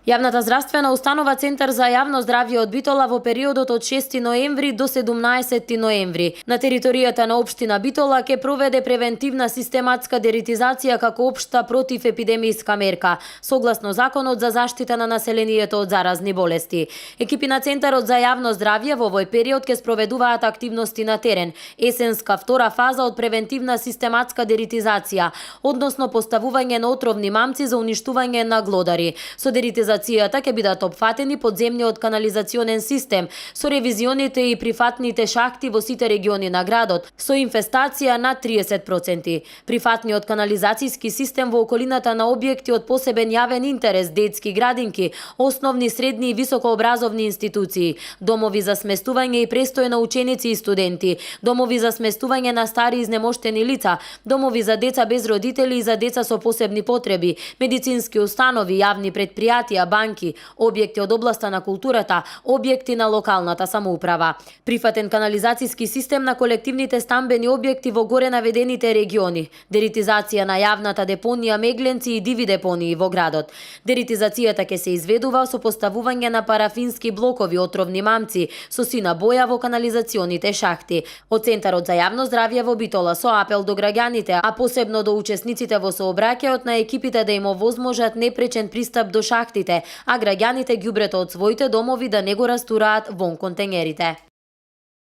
Јавната здравствена установа Центар за јавно здравје од Битола во периодот од 6 ноември до 17 ноември на територијата на општина Битола ќе проведе превентивна систематска деретизација како општа противепидемиска мерка, согласно Законот за заштита на населението од заразни болести. Екипи на Центарот за јавно здравје во овој период ќе спроведуваат активности на терен, есенска втора фаза од превентивна систематска деретизација, односно поставување на отровни мамци за уништување на глодари. Со деретизацијата ќе бидат опфатени подземниот канализационен систем со ревизионите и прифатните шахти во сите региони на градот со инфестација на 30%. Прифатниот канализацијски систем во околината на објекти од посебен јавен интерес, детски градинки, основни, средни и високообразовни институции, домови за сместување и престој на ученици и студенти, домови за сместување на стари изнемоштени лица, домови за деца без родители и за деца со посебни потреби, медицински установи, јавни предпријатија, банки, објекти од областа на културата, објекти на локалната самоуправа. Прифатен канализацијски систем на колективните стамбени објекти во горе наведените региони. Деретизација на јавната депонија Мегленци и диви депонии во градот. Деретизацијата ќе се изведува со поставување на парафински блокови отровни мамци со сина боја во канализационите шахти. Од Центарот за јавно здравје во Битола со апел до граѓаните, а посебно до учесниците во сообраќајот на екипите да им овозможат непречен пристап до шахтите, а граѓаните ѓубрето од своите домови да не го растураат вон контењерите.